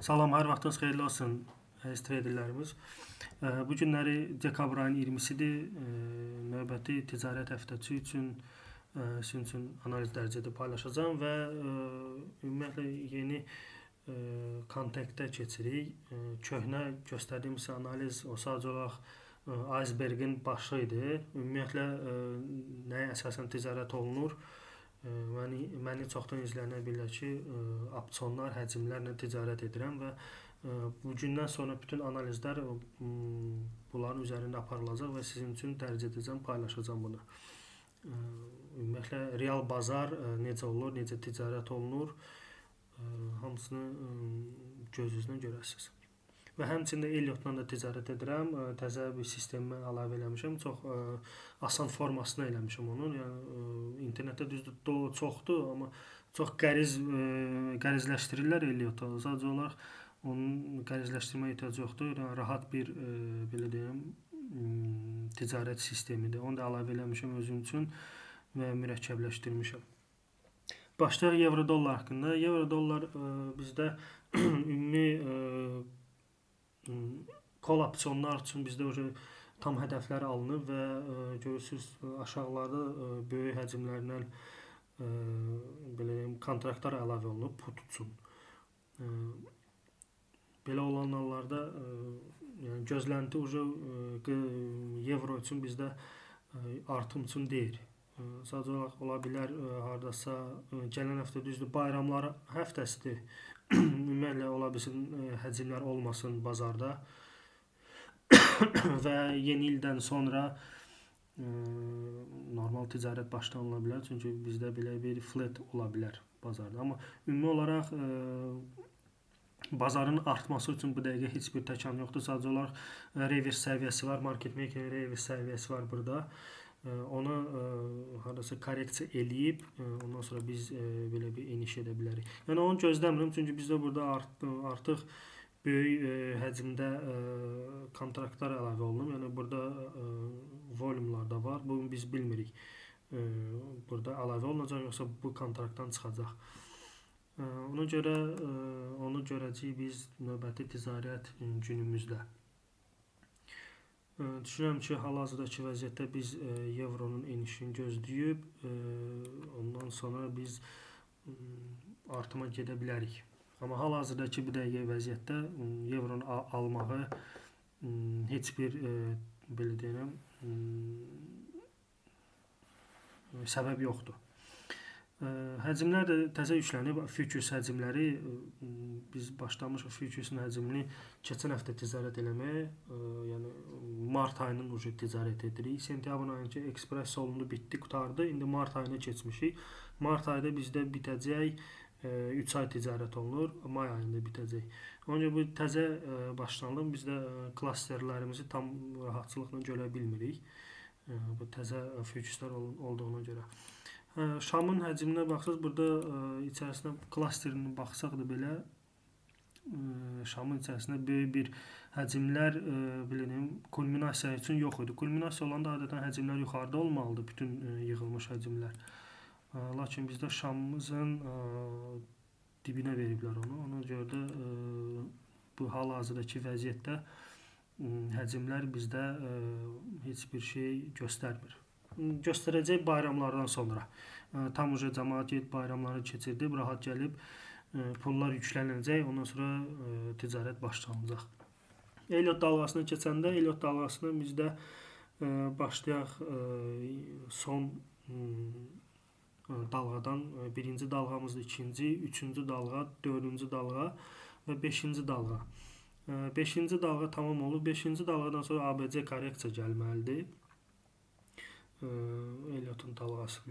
Salam, hər vaxtınız xeyirli olsun, əziz traderlərimiz. Bu günləri dekabr ayının 20-sidir. Növbəti ticarət həftəsi üçün sizin üçün analiz dərəcədə paylaşacağam və ümumiyyətlə yeni kontaktə keçirik. Köhnə göstərdiyim sizə analiz o sadəcə olaraq icebergin başı idi. Ümumiyyətlə nəyə əsasən ticarət olunur? Məni çoxdan izləyənlər bilirlər ki, opsiyonlar, həcmlərlə ticarət edirəm və bugündən sonra bütün analizlər bunların üzərində aparılacaq və sizin üçün dərc edəcəm, paylaşacağam bunu. Ümumiyyətlə real bazar necə olur, necə ticarət olunur, hamısını gözünüzlə görəsiniz. Və həmçinin Elliotla da ticarət edirəm. Təzə bir sistemə əlavə eləmişəm. Çox asan formasını eləmişəm onun. Yəni internetdə düzdür çoxdur, amma çox qərizləşdirirlər Elliotu. Sadəcə olaraq onun qərizləşdirməyə ehtiyacı yoxdur. Yəni, rahat bir belə deyim, ticarət sistemidir. Onu da əlavə eləmişəm özüm üçün və mürəkkəbləşdirmişəm. Başlayaq euro-dollar haqqında. Euro-dollar bizdə ümumi kol opsiyonlar üçün bizdə tam hədəflər alınıb və görürsünüz aşağılarda böyük həcmlərlə belə deyim, kontraktlar əlavə olunub put üçün. Belə olan hallarda yəni gözlənti evro üçün bizdə artım üçün deyil. Sadəcə olaraq ola bilər hardasa gələn həftə düzdür bayramlar həftəsidir. Ümumiyyətlə ola bilsin həcmlər olmasın bazarda və yeni ildən sonra normal ticarət başlanıla bilər. Çünki bizdə belə bir flat ola bilər bazarda. Amma ümumi olaraq bazarın artması üçün bu dəqiqə heç bir təkan yoxdur. Sadəcə olaraq reverse səviyyəsi var, market making reverse səviyyəsi var burada. Ona hardasa korreksiya eləyib, ondan sonra biz belə bir eniş edə bilərik. Yəni onu gözləmirəm, çünki bizdə burada artıq böyük həcmdə kontraktlar əlavə olunub. Yəni burada volümlar da var. Bunu biz bilmirik. Burada əlavə olunacaq, yoxsa bu kontraktdan çıxacaq. Ona görə onu görəcəyik biz növbəti ticarət günümüzdə. Düşünürəm ki, hal-hazırdakı vəziyyətdə biz evronun enişini gözləyib, ondan sonra biz artıma gedə bilərik. Amma hal-hazırdakı bu dəqiqə vəziyyətdə evronu almağı heç bir belə deyirəm, səbəb yoxdur. Həcmlər də təzə yüklənib. Futures həcmləri biz başlamışıq futuresin həcmini keçən həftə ticarət eləməyə, yəni mart ayının ucu ticarət edirik. Sentyabr ayının ekspress olundu, bitdi, qurtardı. İndi mart ayına keçmişik. Mart ayda bizdə bitəcək 3 ay ticarət olunur, may ayında bitəcək. Ona görə bu təzə başlanılıb. Biz də klasterlərimizi tam rahatçılıqla görə bilmirik. Bu təzə futureslər olduğuna görə. Şamın həcminə baxsaq, burada içərisinə klasterinə baxsaq da belə Şamın içərisində böyük bir həcmlər belə deyim, kulminasiya üçün yox idi. Kulminasiya olanda adətən həcmlər yuxarıda olmalıdır, bütün yığılmış həcmlər. Lakin bizdə Şamımızın dibinə veriblər onu. Ona görə də bu hal-hazırdakı vəziyyətdə həcmlər bizdə heç bir şey göstərmir. Göstərəcək bayramlardan sonra. Tam uca cəmaət gedib bayramları keçirdib, rahat gəlib pullar yüklənəcək, ondan sonra ticarət başlanacaq. Elliot dalğasına keçəndə, Elliot dalğasını bizdə başlayaq son dalğadan. Birinci dalğamızda ikinci, üçüncü dalğa, dördüncü dalğa və beşinci dalğa. Beşinci dalğa tamam olub. Beşinci dalğadan sonra ABC korreksiya gəlməlidir. Elliotun dalğası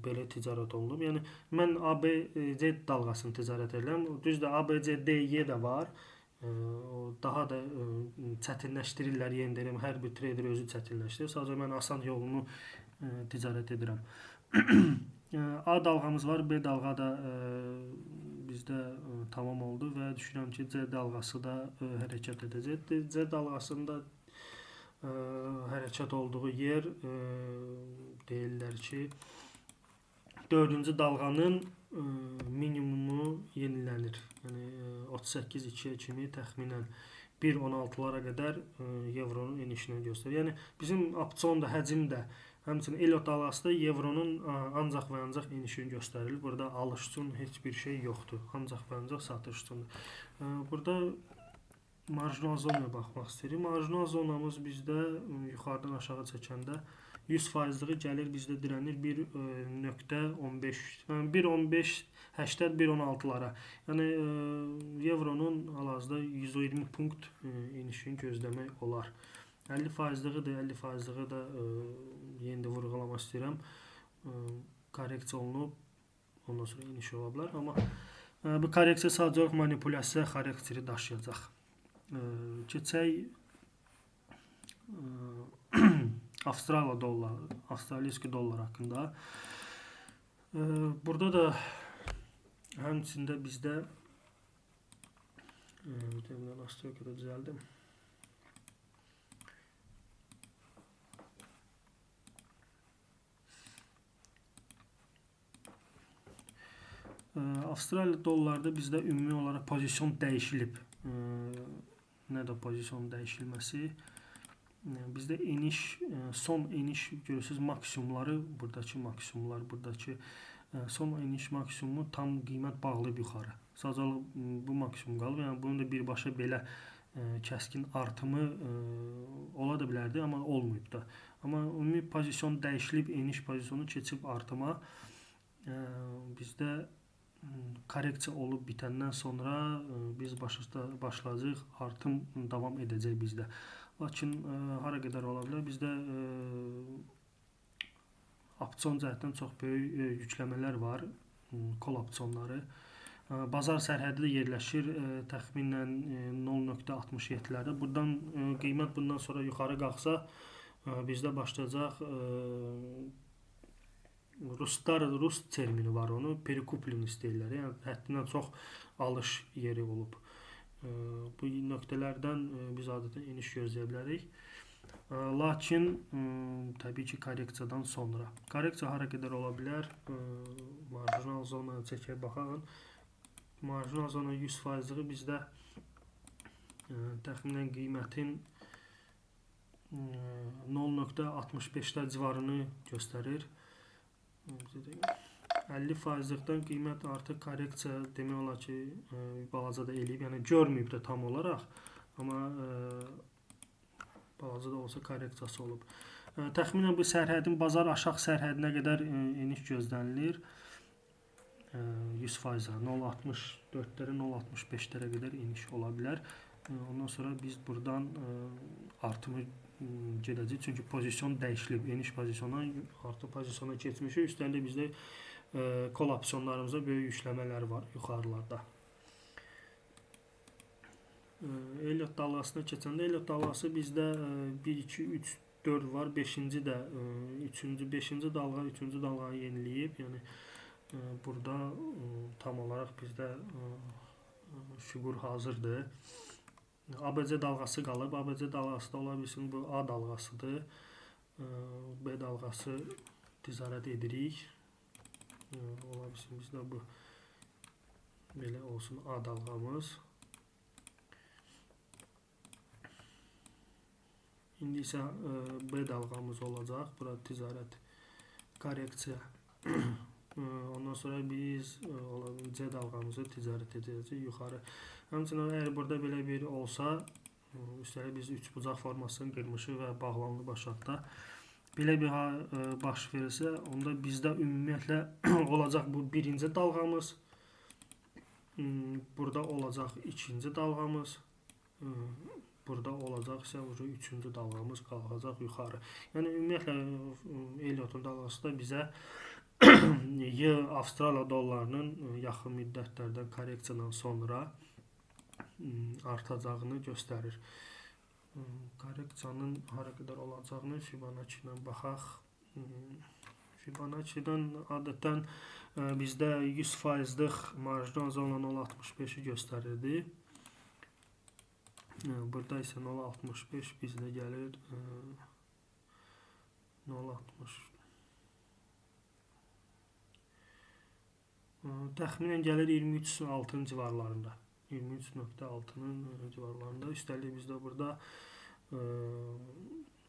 belə ticarət olunub. Yəni mən ABC dalğasını ticarət edirəm. Düzdür, ABCDY də var. O daha da çətinləşdirirlər, yenə deyirəm, hər bir trader özü çətinləşdirir. Sadəcə mən asan yolunu ticarət edirəm. A dalğamız var, B dalğa da bizdə tamam oldu və düşünürəm ki, C dalğası da hərəkət edəcək. C dalğasında hərəkət olduğu yer deyirlər ki, dördüncü dalğanın minimumu yenilənir. Yəni 38,2-yə kimi təxminən 1.16-lara qədər evronun enişini göstərir. Yəni bizim opsiyon da, həcm də, həmçinin Elliot dalğası da evronun ancaq və ancaq enişini göstərir. Burada alış üçün heç bir şey yoxdur. Ancaq və ancaq satış üçündür. Burada marjinal zonaya baxmaq istəyirik. Marjinal zonamız bizdə yuxarıdan aşağı çəkəndə 100%lığı gəlir, bizdə dirənir 1.15, yəni 1.15, 80, 1.16-lara. Yəni evronun hal-hazırda 120 punkt enişini gözləmək olar. 50%lığıdır, 50%lığı da yenə də vurğulamaq istəyirəm. Korreksiya olunub, ondan sonra eniş ola bilər. Amma bu korreksiya sadəcə olaraq manipulyasiya xarakteri daşıyacaq. Keçək Avstraliya dolları, Avstraliyski dollar haqqında. Burada da həmçində bizdə bir nastroyka da düzəldim. Avstraliya dollarda bizdə ümumi olaraq pozisyon dəyişilib. Nədir pozisyon dəyişilməsi? Bizdə eniş, son eniş görürsünüz maksimumları, buradakı maksimumlar, buradakı son eniş maksimumu tam qiymət bağlayıb yuxarı. Sadəcə bu maksimum qalıb. Yəni bunun da birbaşa belə kəskin artımı ola da bilərdi, amma olmayıb da. Amma ümumi pozisyon dəyişilib, eniş pozisyonu keçib artıma. Bizdə korreksiya olub bitəndən sonra biz başlayacağıq, artım davam edəcək bizdə. Lakin hara qədər ola bilər? Bizdə opsiyon cəhətdən çox böyük yükləmələr var, kol opsiyonları. Bazar sərhədi də yerləşir təxminən 0.67-lərdə. Buradan qiymət bundan sonra yuxarı qalxsa, bizdə başlayacaq ruslar, rus termini var onu, perikuplin istəyirlər. Yəni həddindən çox alış yeri olub. Bu nöqtələrdən biz adətən eniş gözləyə bilərik. Lakin təbii ki, korreksiyadan sonra. Korreksiya hara qədər ola bilər? Marjinal zonaya çəkək baxaq. Marjinal zona 100%lığı bizdə təxminən qiymətin 0.65-lər civarını göstərir. 50%lıqdan qiymət artıq korreksiya demək olar ki, balaca da eləyib, yəni görməyib də tam olaraq, amma balaca da olsa korreksiyası olub. Təxminən bu sərhədin bazar aşağı sərhədinə qədər eniş gözlənilir. 100%, 0.64-lərə, 0.65-lərə qədər eniş ola bilər. Ondan sonra biz buradan artımı gedəcək. Çünki pozisyon dəyişilib. Eniş pozisyondan artım pozisyona keçmişik. Üstəlik də bizdə kol opsiyonlarımızda böyük yükləmələr var yuxarılarda. Elliot dalğasına keçəndə Elliot dalğası bizdə 1, 2, 3, 4 var. 5-ci də 3-cü, 5-ci dalğa 3-cü dalğanı yeniləyib. Yəni burada tam olaraq bizdə fiqur hazırdır. ABC dalğası qalıb. ABC dalğası da ola bilsin bu A dalğasıdır. B dalğası ticarət edirik. Ola bilsin bizdə bu belə olsun A dalğamız. İndi isə B dalğamız olacaq. Bura ticarət korreksiya. Ondan sonra biz ola bilsin C dalğamızı ticarət edəcəyik yuxarı. Həmçinin əgər burada belə bir olsa, üstəlik biz üçbucaq formasını qırmışıq və bağlanılıb aşağıda. Belə bir baş verirsə, onda bizdə ümumiyyətlə olacaq bu birinci dalğamız, burada olacaq ikinci dalğamız, burada olacaq isə üçüncü dalğamız qalxacaq yuxarı. Yəni ümumiyyətlə Elliotun dalğası da bizə Avstraliya dollarının yaxın müddətlərdə korreksiyadan sonra artacağını göstərir. Korreksiyanın hara qədər olacağını Fibonacci ilə baxaq. Fibonacci-dən adətən bizdə 100%lıq marjinal zona 0.65-i göstərirdi. Burada isə 0.65 bizdə gəlir. 0.60 təxminən gəlir 23.6 civarlarında. 23.6-nın civarlarında. Üstəlik bizdə burada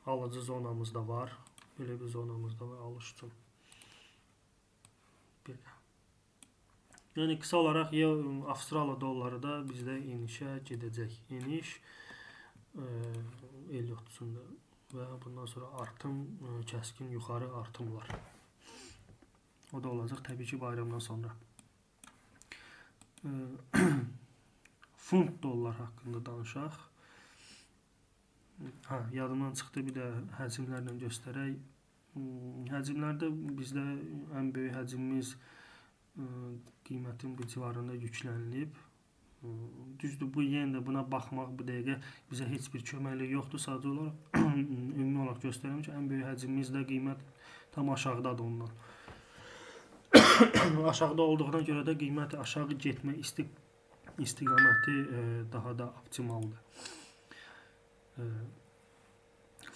alıcı zonamız da var. Belə bir zonamız da var alış üçün. Belə. Yəni qısa olaraq Avstraliya dolları da bizdə enişə gedəcək. Eniş Elliot üçündür və bundan sonra artım, kəskin yuxarı artımlar. O da olacaq təbii ki bayramdan sonra. Funt dollar haqqında danışaq. Yadımdan çıxdı, bir də həcmlərlə göstərək. Həcmlərdə bizdə ən böyük həcmimiz qiymətin bu civarında yüklənilib. Düzdür, bu yenə də buna baxmaq bu dəqiqə bizə heç bir köməkliyi yoxdur. Sadəcə olaraq ümumi olaraq göstərirəm ki, ən böyük həcmimiz də qiymət tam aşağıdadır ondan. Aşağıda olduğuna görə də qiymət aşağı getmə istiqaməti daha da optimaldır.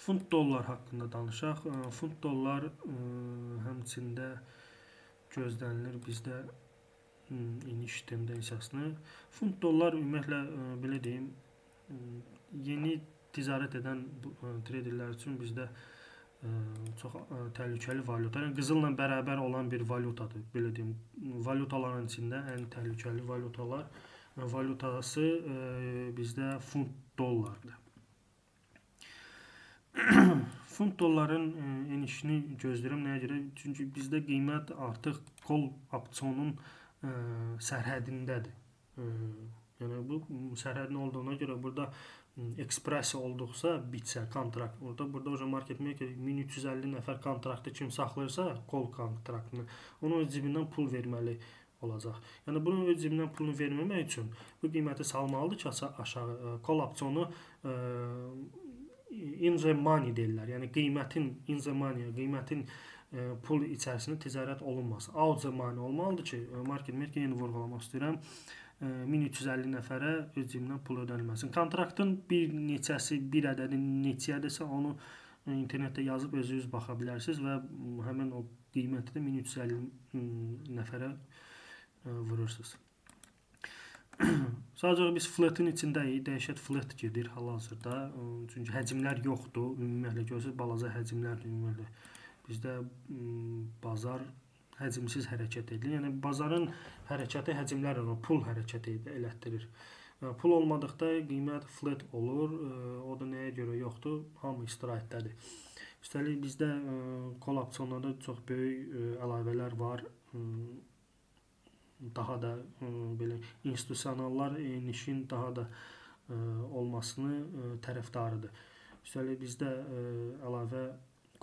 Funt dollar haqqında danışaq. Funt dollar həmçində gözlənilir bizdə iniş tendensiyasını. Funt dollar ümumiyyətlə belə deyim, yeni ticarət edən traderlər üçün bizdə çox təhlükəli valyuta. Yəni qızılla bərabər olan bir valyutadır. Belə deyim, valyutaların içində ən təhlükəli valyutası bizdə funt dollardır. Funt dolların enişini gözləyirəm. Nəyə görə? Çünki bizdə qiymət artıq call opsiyonun sərhədindədir. Yəni bu sərhədin olduğuna görə burada ekspressiya olduqsa bitsə kontrakt, burada o market maker 1350 nəfər kontraktı kim saxlayırsa call kontraktını, onun öz cibindən pul verməli olacaq. Yəni bunun öz cibindən pulunu verməmək üçün bu qiyməti salmalıdır ki, aşağı call opsiyonu in the money deyirlər. Yəni qiymətin in the money, qiymətin pul içərisində ticarət olunmaz. Out the money olmalıdır ki, market maker yenə vurğulamaq istəyirəm. 1350 nəfərə öz cibindən pul ödənilməsin. Kontraktın bir neçəsi, bir ədədi neçəyədirsə onu internetdə yazıb özünüz baxa bilərsiniz və həmin o qiyməti də 1350 nəfərə vurursunuz. Sadəcə biz flatin içindəyik. Dəhşət flat gedir hal-hazırda. Çünki həcmlər yoxdur. Ümumiyyətlə görürsünüz, balaca həcmlərdir ümumiyyətlə. Bizdə bazar həcmsiz hərəkət edir. Yəni bazarın hərəkəti həcmlərlə, pul hərəkəti elətdirir. Pul olmadıqda qiymət flat olur. O da nəyə görə yoxdur? Hamı istirahətdədir. Üstəlik bizdə call opsiyonlarda çox böyük əlavələr var. Daha da belə institusionallar enişin daha da olmasını tərəfdarıdır. Üstəlik bizdə əlavə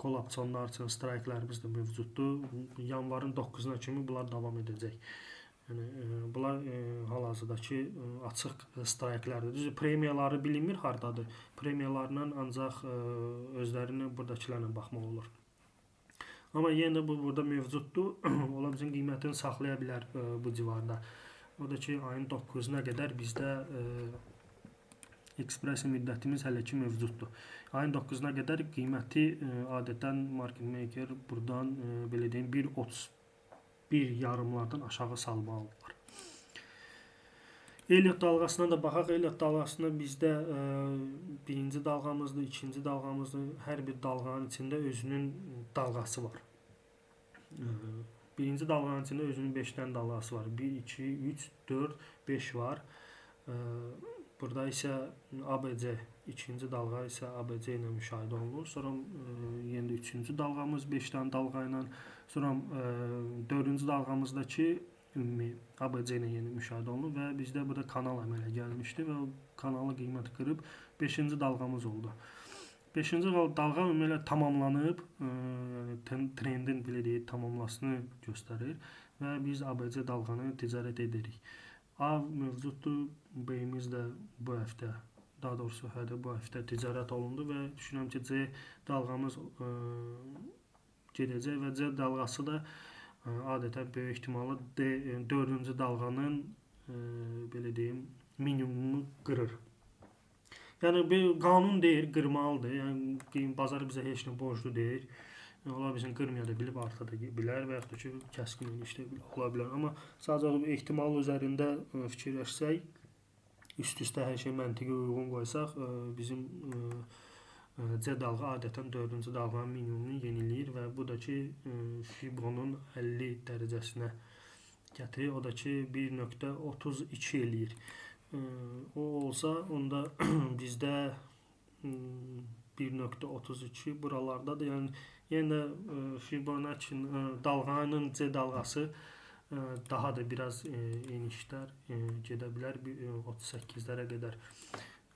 call opsiyonlar üçün strikelərimiz də mövcuddur. Yanvarın 9-una kimi bunlar davam edəcək. Yəni bunlar hal-hazırdakı açıq strikelərdir. Düzdür, premiyaları bilinmir hardadır. Premiyalarla ancaq özlərini buradakılarla baxmaq olur. Amma yenə də bu burada mövcuddur. Ola bilsin qiymətini saxlaya bilər bu civarda. O da ki, ayın 9-una qədər bizdə ekspressiya müddətimiz hələ ki mövcuddur. Ayın 9-una qədər qiyməti adətən market maker buradan belə deyim 1.31 yarımlardan aşağı salmalıdırlar. Elliot dalğasına da baxaq. Elliot dalğasında bizdə birinci dalğamızdır, ikinci dalğamızdır. Hər bir dalğanın içində özünün dalğası var. Birinci dalğanın içində özünün 5 dənə dalğası var. 1, 2, 3, 4, 5 var. Burada isə ABC, ikinci dalğa isə ABC ilə müşahidə olunur. Sonra yenə də üçüncü dalğamız 5 dənə dalğa ilə. Sonra dördüncü dalğamızdakı ümumi ABC ilə yeni müşahidə olunur və bizdə burada kanal əmələ gəlmişdi və o kanalı qiymət qırıb 5-ci dalğamız oldu. 5-ci dalğa ümumiyyətlə tamamlanıb, yəni trendin belə deyək tamamlasını göstərir və biz ABC dalğanı ticarət edirik. A mövcuddur, B-imiz də bu həftə, daha doğrusu hədə bu həftə ticarət olundu və düşünürəm ki, C dalğamız gedəcək və C dalğası da adətən böyük ehtimalla 4-cü dalğanın belə deyim minimumunu qırır. Yəni bir qanun deyir, qırmalıdır. Yəni bazar bizə heç nə borclu deyil. Yəni, ola bilsin qırmaya da bilib, arta da bilər və yaxud da ki, kəskin eniş də ola bilər. Amma sadəcə ehtimal üzərində fikirləşsək, üst-üstə hər şey məntiqi uyğun qoysaq, bizim C dalğa adətən 4-cü dalğanın minimumunu yeniləyir və bu da ki Fibonun 50 dərəcəsinə gətirir. O da ki 1.32 eləyir. O olsa onda bizdə 1.32 buralardadır. Yəni yenə də Fibonacci dalğanın C dalğası daha da biraz enişlər gedə bilər 38-lərə qədər.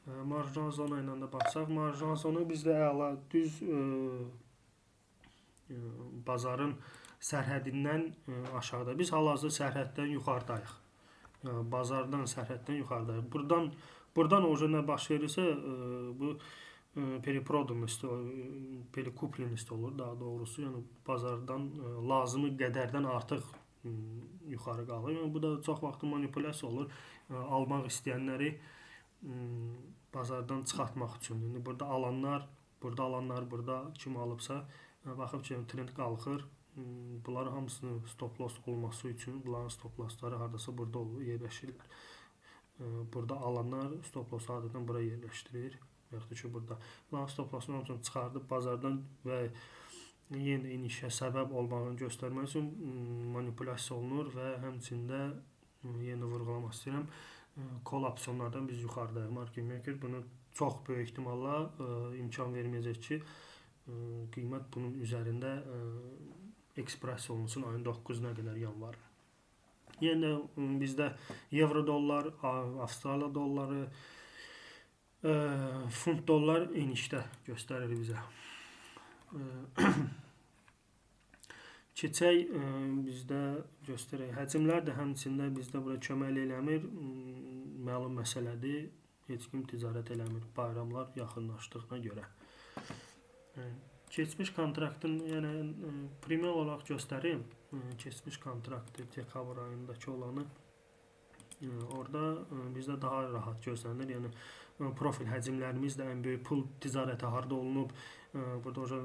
Marjinal zona ilə də baxsaq, marjinal zona bizdə əla düz bazarın sərhədindən aşağıda. Biz hal-hazırda sərhəddən yuxarıdayıq. Bazardan, sərhəddən yuxarıdayıq. Buradan oje nə baş verirsə, bu перепроданность, перекупленность olur daha doğrusu. Yəni bazardan lazımı qədərdən artıq yuxarı qalır. Yəni bu da çox vaxt manipulyasiya olur. Almaq istəyənləri bazardan çıxartmaq üçün. İndi burada alanlar, burada alanlar, burada kim alıbsa, baxıb ki, trend qalxır. Bunların hamısının stop loss olması üçün bunların stop lossları hardasa burada olur, yerləşirlər. Burada alanlar stop lossu adətən bura yerləşdirir. Yaxud da ki, burada bunların stop lossunu hamısını çıxardıb bazardan və yenə enişə səbəb olmağını göstərmək üçün manipulyasiya olunur və həmçində yenə vurğulamaq istəyirəm, call opsiyonlardan biz yuxarıdayıq. Market maker bunu çox böyük ehtimalla imkan verməyəcək ki, qiymət bunun üzərində ekspresiya olunsun ayın 9-una qədər yanvar. Yenə bizdə evro dollar, Avstraliya dolları, funt dollar enişdə göstərir bizə. Keçək bizdə göstərək. Həcmlər də həmçində bizdə bura kömək eləmir. Məlum məsələdir. Heç kim ticarət eləmir bayramlar yaxınlaşdığına görə. Keçmiş kontraktın, yəni primer olaraq göstərim. Keçmiş kontraktı dekabr ayındakı olanı orada bizdə daha rahat gözlənilir. Yəni profil həcmlərimiz də ən böyük pul ticarəti harda olunub, burada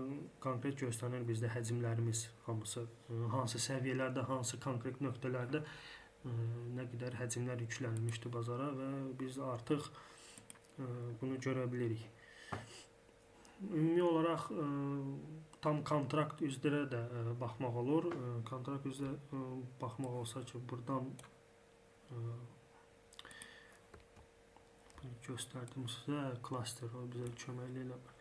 konkret göstərilir bizdə həcmlərimiz hamısı, hansı səviyyələrdə, hansı konkret nöqtələrdə nə qədər həcmlər yüklənilmişdi bazara və biz artıq bunu görə bilirik. Ümumi olaraq tam kontrakt üzrə də baxmaq olur. Kontrakt üzrə baxmaq olsa ki, buradan göstərdim sizə, klaster o bizə köməklik eləmir.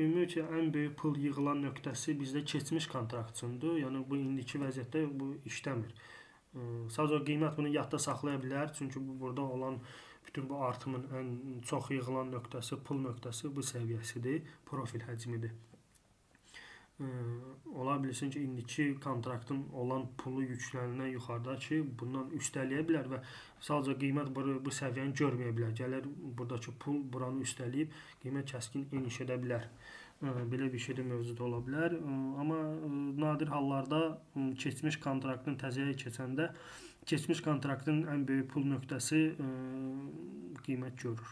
Ümumi ki, ən böyük pul yığılan nöqtəsi bizdə keçmiş kontrakt üçündür. Yəni bu indiki vəziyyətdə bu işləmir. Sadəcə o qiymət bunu yadda saxlaya bilər. Çünki bu burada olan bütün bu artımın ən çox yığılan nöqtəsi, pul nöqtəsi bu səviyyəsidir, profil həcmidir. Ola bilsin ki, indiki kontraktın olan pulu yüklənilən yuxarıda ki, bundan üstələyə bilər və sadəcə qiymət bu səviyyəni görməyə bilər. Gəlir buradakı pul buranı üstələyib, qiymət kəskin eniş edə bilər. Belə bir şey də mövcud ola bilər. Amma nadir hallarda keçmiş kontraktın təzəyə keçəndə keçmiş kontraktın ən böyük pul nöqtəsi qiymət görür.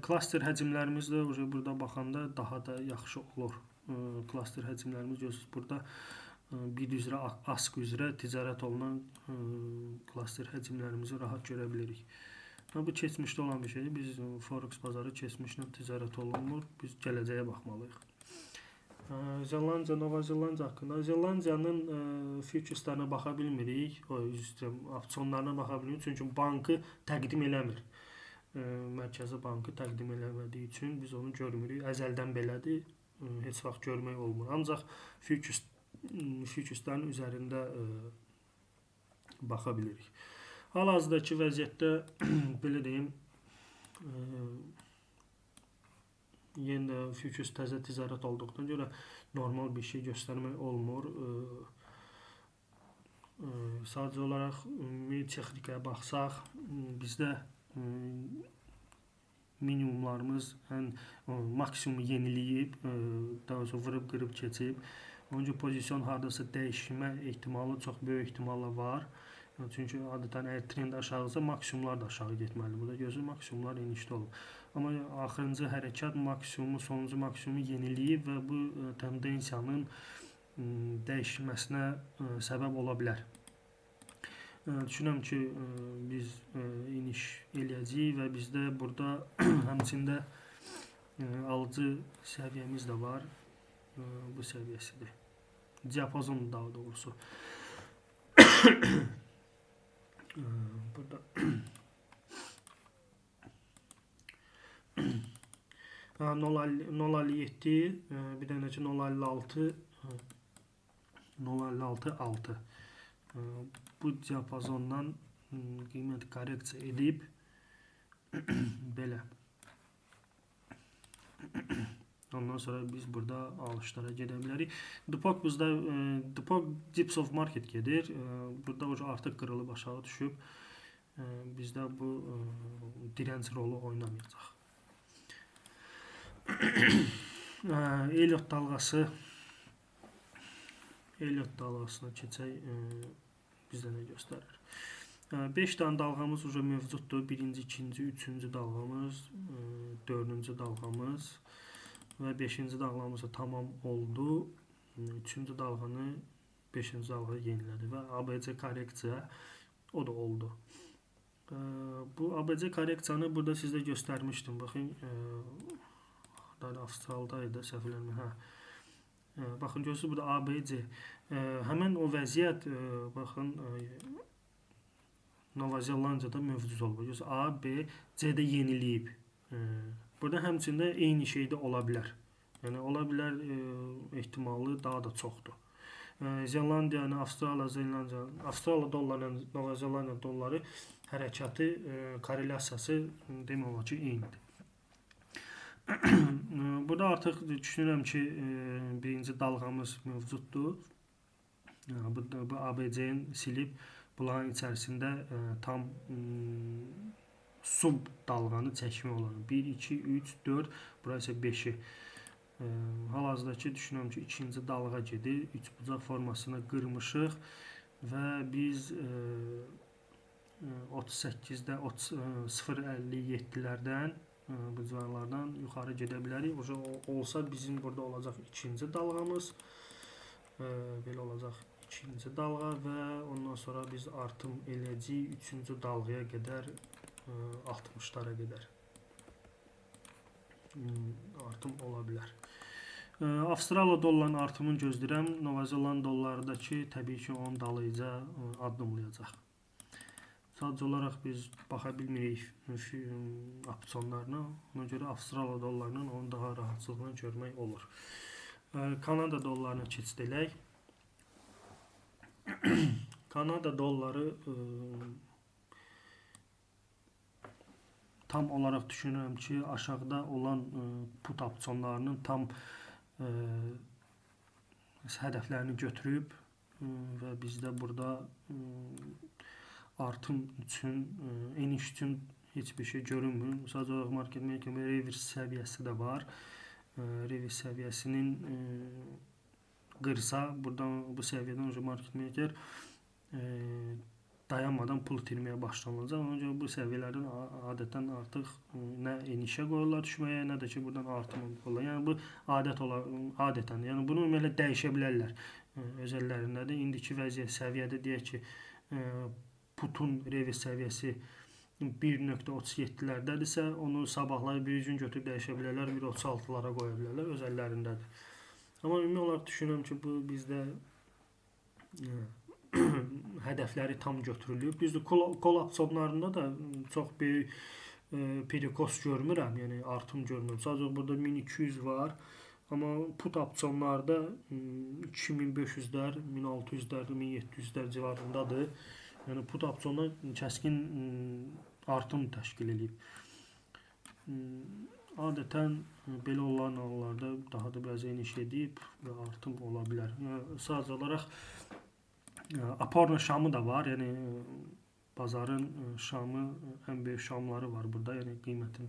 Klaster həcmlərimiz də burada baxanda daha da yaxşı olur. Klaster həcmlərimiz görürsünüz burada bir üzrə, ask üzrə ticarət olunan klaster həcmlərimizi rahat görə bilirik. Bu keçmişdə olan bir şeydir. Biz Forex bazarı keçmişlə ticarət olunmur. Biz gələcəyə baxmalıyıq. Zelandiya, Nova Zelandiya haqqında. Zelandiyanın futureslarına baxa bilmirik. O, opsiyonlarına baxa bilmirik. Çünki bankı təqdim eləmir. Mərkəzi bankı təqdim eləmədiyi üçün biz onu görmürük. Əzəldən belədir. Heç vaxt görmək olmur. Ancaq futuresların üzərində baxa bilirik. Hal-hazırdakı vəziyyətdə belə deyim, yenə də futures təzə ticarət olduqdan görə normal bir şey göstərmək olmur. Sadəcə olaraq ümumi texnikaya baxsaq, bizdə minimumlarımız ən maksimumu yeniləyib, daha doğrusu vurub qırıb keçib. Onun üçün pozisiyon hardasa dəyişmə ehtimalı çox böyük ehtimalla var. Çünki adətən əgər trend aşağısa maksimumlar da aşağı getməlidir. Burada görürsünüz maksimumlar enişdə olub. Amma axırıncı hərəkat maksimumu, sonuncu maksimumu yeniləyib və bu tendensiyanın dəyişməsinə səbəb ola bilər. Düşünürəm ki, biz iniş eləyəcəyik və bizdə burada həmçində alıcı səviyyəmiz də var. Bu səviyyəsidir. Diapazon daha doğrusu. Burada 0.57, bir dənə ki 0.56, 0.56 6. Bu diapazondan qiymət korreksiya edib belə. Ondan sonra biz burada alışlara gedə bilərik. Depok bizdə Depok Dips of Market gedir. Burada artıq qırılıb aşağı düşüb. Bizdə bu dirənc rolu oynamayacaq. Elliot dalğası, Elliot dalğasına keçək, bizdə nə göstərir? 5 dənə dalğamız uca mövcuddur. 1-ci, 2-ci, 3-cü dalğamız, 4-cü dalğamız və 5-ci dalğamız da tamam oldu. 3-cü dalğanı 5-ci dalğa yenilədi və ABC korreksiya o da oldu. Bu ABC korreksiyanı burada sizə göstərmişdim. Baxın, Avstraliyada səhv eləmirəm. Hə. Baxın, görürsünüz burada ABC. Həmən o vəziyyət, baxın, Nova Zelandiyada mövcud olub. Görürsünüz, A, B, C-də yeniləyib. Burada həmçində eyni şey də ola bilər. Yəni, ola bilər ehtimalı daha da çoxdur. Zelandiya, yəni Avstraliya, Zelandiya, Avstraliya dolları ilə Nova Zelandiya dolları hərəkatı, korrelyasiyası demək olar ki, eynidir. Burada artıq düşünürəm ki, birinci dalğamız mövcuddur. Bu ABC-ni silib bunların içərisində tam sub dalğanı çəkmək olar. 1, 2, 3, 4, bura isə 5-i. Hal-hazırdakı düşünürəm ki, ikinci dalğa gedir. Üçbucaq formasını qırmışıq və biz 38-də 0.57-lərdən bu civarlardan yuxarı gedə bilərik. Olsa bizim burada olacaq ikinci dalğamız. Belə olacaq ikinci dalğa və ondan sonra biz artım eləyəcəyik üçüncü dalğaya qədər, 60-lara qədər artım ola bilər. Avstraliya dollarının artımını gözləyirəm. Nova Zeland dollarındakı təbii ki, onun dalıyca addımlayacaq. Sadəcə olaraq biz baxa bilmirik opsiyonlarına. Ona görə Avstraliya dollarının onu daha rahatçılıqla görmək olur. Kanada dollarına keçid elək. Kanada dolları tam olaraq düşünürəm ki, aşağıda olan put opsiyonlarının tam hədəflərini götürüb və bizdə burada artım üçün, eniş üçün heç bir şey görünmür. Sadəcə olaraq market maker reverse səviyyəsi də var. Reverse səviyyəsinin qırsa, buradan bu səviyyədən market maker dayanmadan pul itirməyə başlanılacaq. Ona görə bu səviyyələrdən adətən artıq nə enişə qoyurlar düşməyə, nə də ki buradan artım qoyurlar. Yəni bu adət olar, adətən. Yəni bunu ümumiyyətlə dəyişə bilərlər öz əllərindədir. İndiki vəziyyət səviyyədə deyək ki, putun reverse səviyyəsi 1.37-lərdədirsə, onu sabahları bir gün götürüb dəyişə bilərlər, 1.36-lara qoya bilərlər, öz əllərindədir. Amma ümumi olaraq düşünürəm ki, bu bizdə hədəfləri tam götürülüb. Düzdür, kol opsiyonlarında da çox böyük perikos görmürəm, yəni artım görmürəm. Sadəcə burada 1200 var, amma put opsiyonlarda 2500-lər, 1600-lər, 1700-lər civarındadır. Yəni put opsiyonlar kəskin artım təşkil eləyib. Adətən belə olan hallarda daha da biraz eniş edib və artım ola bilər. Yəni, sadəcə olaraq Aporno şamı da var. Yəni bazarın şamı, ən böyük şamları var burada. Yəni qiymətin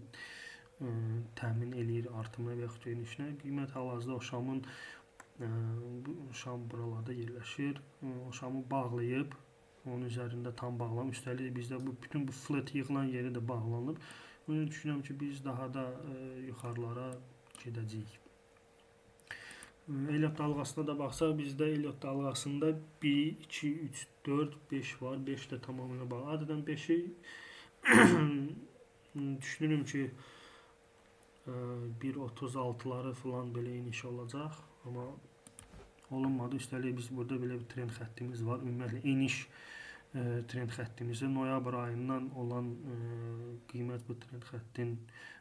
təmin eləyir artımına və yaxud enişinə. Qiymət hal-hazırda o şamın şam buralarda yerləşir. O şamı bağlayıb, onun üzərində tam bağlanıb. Üstəlik bizdə bu bütün bu flat yığılan yeri də bağlanıb. Bunu düşünürəm ki, biz daha da yuxarılara gedəcəyik. Elliot dalğasına da baxsaq, bizdə Elliot dalğasında 1, 2, 3, 4, 5 var. 5 də tamamilə bağlı. Adətən 5-i düşünürüm ki 1.36-ları falan belə eniş olacaq. Amma olunmadı. Üstəlik biz burada belə bir trend xəttimiz var. Ümumiyyətlə eniş trend xəttimizi noyabr ayından olan qiymət bu trend xəttin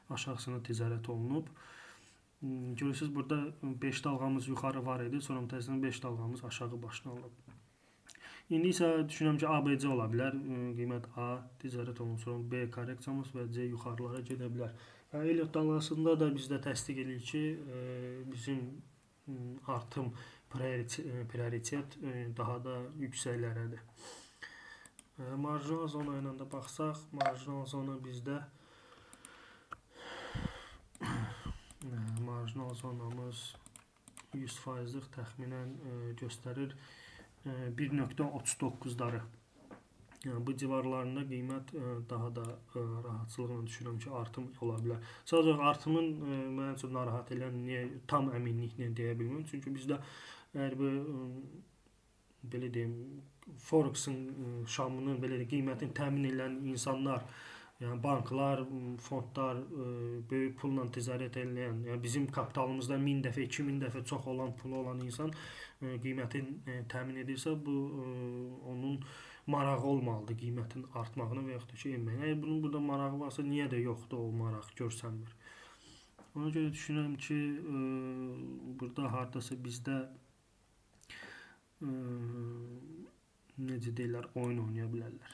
aşağısına ticarət olunub. Görürsünüz, burada 5 dalğamız yuxarı var idi, sonra təzədən 5 dalğamız aşağı başlanılıb. İndi isə düşünürəm ki, ABC ola bilər. Qiymət A ticarət olunub, sonra B korreksiyamız və C yuxarılara gedə bilər. Yəni, Elliot dalğasında da bizdə təsdiq edir ki, bizim artım prioritet daha da yüksəklərədir. Marjinal zona ilə də baxsaq, marjinal zona bizdə marjinal zonamız 100%lıq təxminən göstərir 1.39-ları. Yəni, bu civarlarında qiymət daha da rahatçılıqla düşünürəm ki, artım ola bilər. Sadəcə artımın mənə çox narahat eləyən niyə tam əminliklə deyə bilmirəm. Çünki bizdə əgər bu belə deyim, Forex-in şamının belə deyim, qiymətini təmin edən insanlar, yəni banklar, fondlar, böyük pulla ticarət eləyən, yəni bizim kapitalımızdan 1000 dəfə, 2000 dəfə çox olan pulu olan insan qiymətini təmin edirsə, bu onun marağı olmalıdır qiymətin artmağına və yaxud da ki, enməyinə. Əgər bunun burada marağı varsa, niyə də yoxdur o maraq görsənmir. Ona görə düşünürəm ki, burada hardasa bizdə necə deyirlər, oyun oynaya bilərlər.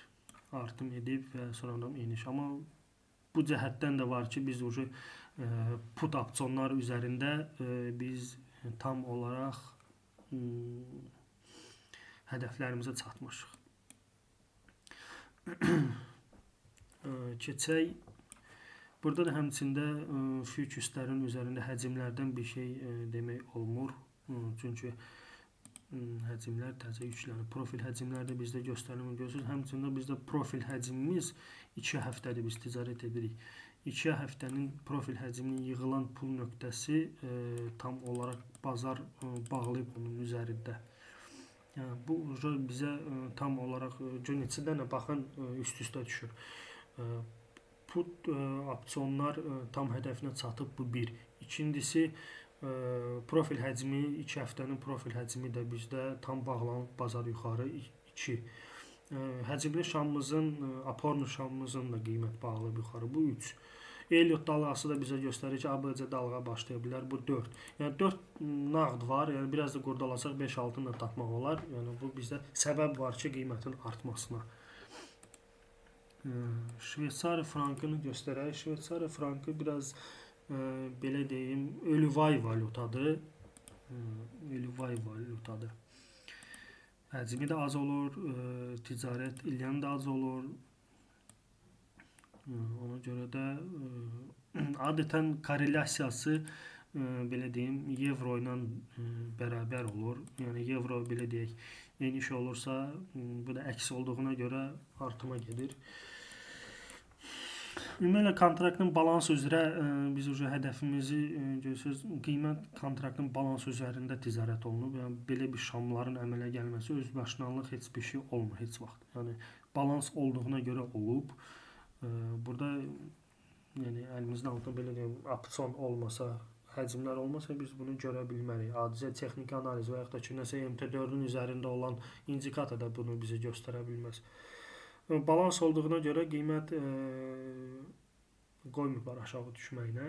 Artım edib və sonradan eniş. Amma bu cəhətdən də var ki, biz ucu put opsiyonlar üzərində biz tam olaraq hədəflərimizə çatmışıq. Keçək. Burada da həmçində futures-lərin üzərində həcmlərdən bir şey demək olmur. Çünki həcmlər təzə yüklənir. Profil həcmləri də bizdə göstərilmir. Görürsünüz, həmçində bizdə profil həcmimiz 2 həftədir biz ticarət edirik. 2 həftənin profil həcminin yığılan pul nöqtəsi tam olaraq bazar bağlayıb onun üzərində. Yəni, bu bizə tam olaraq gör neçə dənə baxın üst-üstə düşür. Put opsiyonlar tam hədəfinə çatıb, bu bir. İkincisi, profil həcmi, 2 həftənin profil həcmi də bizdə tam bağlanıb bazar yuxarı 2. Həcmli şamımızın, aporlu şamımızın da qiymət bağlayıb yuxarı, bu 3. Elliot dalğası da bizə göstərir ki, ABC dalğa başlaya bilər, bu 4. Yəni 4 nağd var, yəni biraz da qurdalasaq 5-6-nı da tapmaq olar. Yəni bu bizdə səbəb var ki, qiymətin artmasına. Şveytsariya frankını göstərək. Şveytsariya frankı biraz belə deyim, ölüvay valyutadır. Ölüvay valyutadır. Həcmi də az olur, ticarət eləyən də az olur. Ona görə də adətən korrelyasiyası belə deyim, evro ilə bərabər olur. Yəni evro belə deyək, eniş olursa, bu da əks olduğuna görə artıma gedir. Ümumiyyətlə kontraktın balans üzrə biz uca hədəfimizi görürsünüz, qiymət kontraktın balans üzərində ticarət olunub. Yəni belə bir şamların əmələ gəlməsi öz başınalıq heç bir şey olmur heç vaxt. Yəni balans olduğuna görə olub. Burada yəni əlimizin altında belə deyim, opsiyon olmasa, həcmlər olmasa biz bunu görə bilmərik. Adicə texniki analiz və yaxud da ki, nəsə MT4-ün üzərində olan indikator da bunu bizə göstərə bilməz. Balans olduğuna görə qiymət qoymurlar aşağı düşməyinə.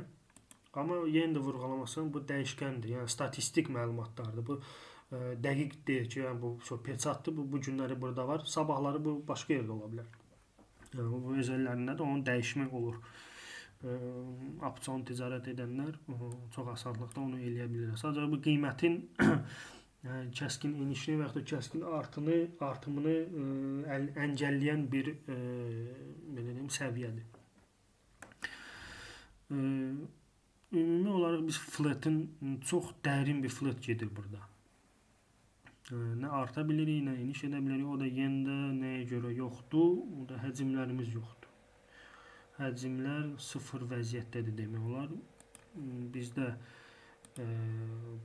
Amma yenə də vurğulamasam, bu dəyişkəndir. Yəni statistik məlumatlardır. Bu dəqiq deyil ki, yəni bu peçatdır, bu günləri burada var. Sabahları bu başqa yerdə ola bilər. Yəni bu öz əllərində də onu dəyişmək olur. Opsiyon ticarət edənlər çox asanlıqla onu eləyə bilirlər. Sadəcə bu qiymətin yəni kəskin enişini və yaxud da kəskin artımını əngəlləyən bir belə deyim, səviyyədir. Ümumi olaraq biz fletin çox dərin bir flet gedir burada. Nə arta bilirik, nə eniş edə bilirik. O da yenə də nəyə görə yoxdur? O da həcmlərimiz yoxdur. Həcmlər sıfır vəziyyətdədir demək olar. Bizdə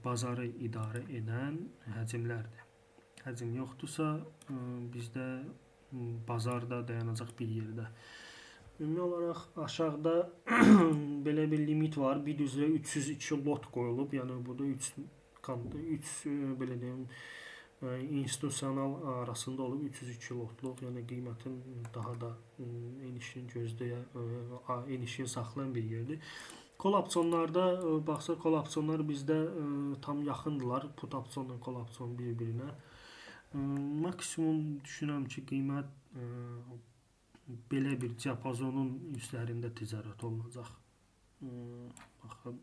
bazarı idarə edən həcmlərdir. Həcm yoxdursa, bizdə bazarda dayanacaq bir yerdə. Ümumi olaraq aşağıda belə bir limit var. Bid üzrə 302 lot qoyulub. Yəni burada 3 belə deyim, institusional arasında olub 302 lotluq, yəni qiymətin daha da enişini gözləyə, enişini saxlayan bir yerdir. Kol opsiyonlarda baxsaq, kol opsiyonlar bizdə tam yaxındılar. Put opsiyonla kol opsiyon bir-birinə. Maksimum düşünürəm ki, qiymət belə bir diapazonun üzərində ticarət olunacaq. Baxın,